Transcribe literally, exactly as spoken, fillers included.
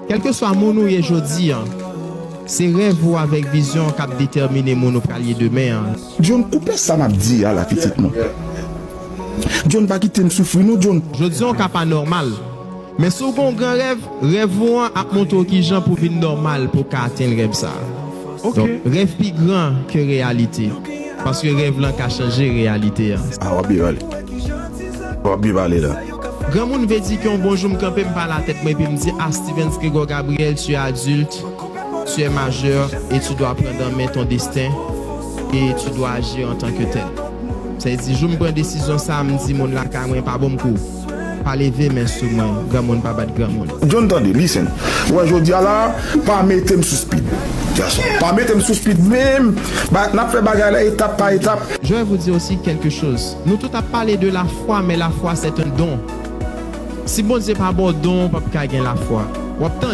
Kèlkeswa moun ou ye jodi an, se rèv ou avèk vizyon k ap detèmine moun ou pral ye demen an. John, koupe sa m ap di a la, pitit mwen. John, pa kite m soufri non, John. Jodi an w ka pa nòmal. Men si w gen yon gran rèv, rèv ou an ap montre w kijan pou vin nòmal pou w ka atenn rèv sa a. Ok. Donk, rèv pi gran ke reyalite. Paske rèv lan ka chanje reyalite an. Ah, w ap byen pale. W ap byen pale la. Granmoun vle di ke yon bon jou m kanpe, m pale a tèt mwen epi m di, ah, Stephens Gregor Gabriel, tu es adulte, tu es majeur et tu dois prendre en main ton destin et tu dois agir en tant que tel. Sa vle di, jou m pran desizyon sa, m di moun lakay mwen pa ban m kou. Pa leve men sou mwen, granmoun pa bat granmoun. John, tande, listen. Ou wè jodi a la, pa mete m sou speed. Gason, pa mete m sou speed menm. Ba, n ap fè bagay la etap pa etap. Je vais vous dire aussi quelque chose. Nou tout ap pale de la foi, men la foi c'est un don. Si Bondye pa ba w don, w p ap ka gen lafwa. W ap tande